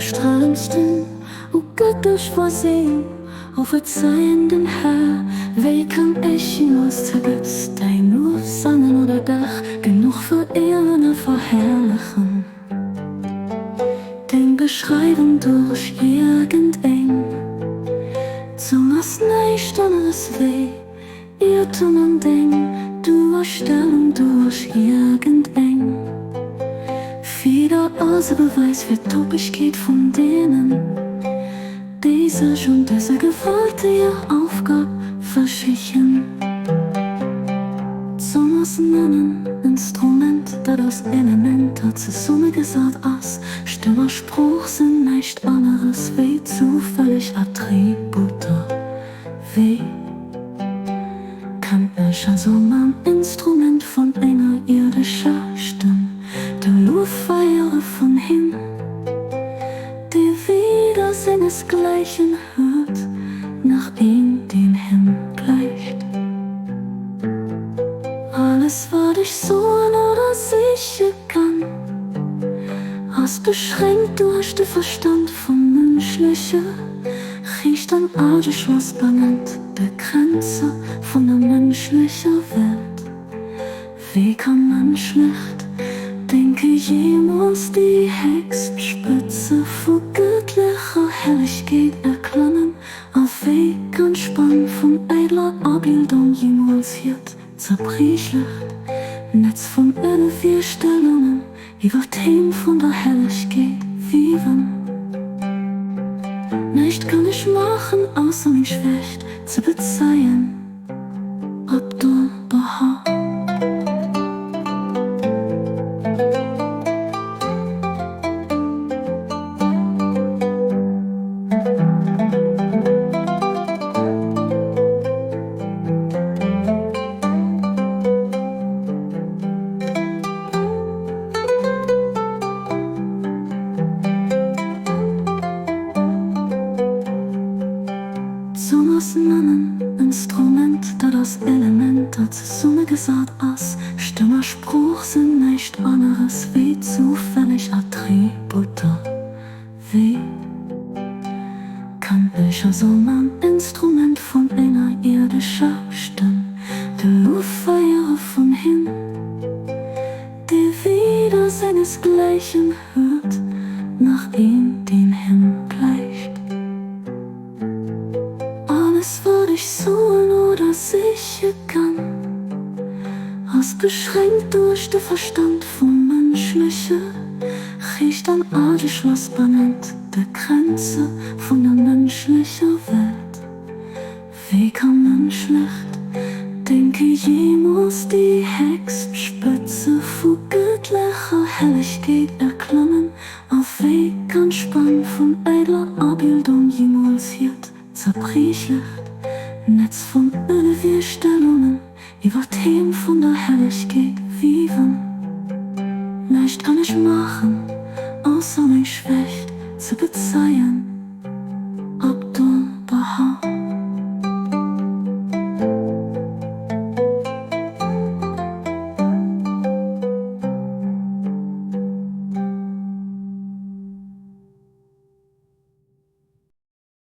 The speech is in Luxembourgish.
strahlendsten, o götterlich Vorsehung, o verzeihenden Herr, wéi kann ech jemools zergëtz däin Luef sangen oder dach genuch veréieren a verherrlechen? Deng Beschreiwung duerch iergendeng Zong ass näischt aneres wéi Iertum an deng Duerstellung duerch iergendeng Fieder ass e Beweis fir d'Topegkeet vun deenen, déi sech un dëser gewalteger Aufgab versichen. D'Zong ass nëmmen Instrument, dat aus Elementer zesummegesat ass. Stëmm a Sprooch sinn näischt aneres wéi zufälleg Attributer. Wéi kann ech also mam Instrument vun enger ierdescher Stëmm de Luef feiere vun him, dee weder sengesgläichen huet, nach een, deen him gläicht? Alles, wat ech soen oder siche kann, ass beschränkt duerch de Verstand vum mënschleche Riicht an ageschloss bannent de Grenze vun der mënschlecher Welt. Wéi kann mënschlecht Denke jeemools déi héchst Spëtze vu gëttlecher Herrlechkeet erklammen? A wéi kann d'Spann vun eidler Abildung jeemools hiert zerbriechlecht Netz vun öde Virstellungen Iwwer d'Heem vun der Hellegkeet wiewen. Näischt kann ech maachen, ausser meng Schwächt ze bezeien. Abdu'l-Bahá. D'Zong ass nëmmen Instrument, dat aus Elementer zesummegesat ass. Stëmm a Sprooch sinn näischt aneres wéi zufälleg Attributer. Wéi kann ech also mam Instrument vun enger ierdescher Stëmm de Luef feiere vun him, dee weder sengesgläichen huet, nach een, deen him gläicht? Alles wat ech soen oder siche kann, ass beschränkt duerch de Verstand vum mënschleche Riicht an ageschloss bannent de Grenze vun der mënschlecher Welt. Wéi kann mënschlecht Denke jeemools déi héchst Spëtze vu gëttlecher Hellegkeet erklammen? A wéi kann d'Spann vun eidler Abildung jeemools hiert zerbriechlecht Netz vun öde Virstellungen iwwer d'Heem vun der Hellegkeet wiewen? Näischt kann ech maachen, ausser meng Schwächt ze bezeien.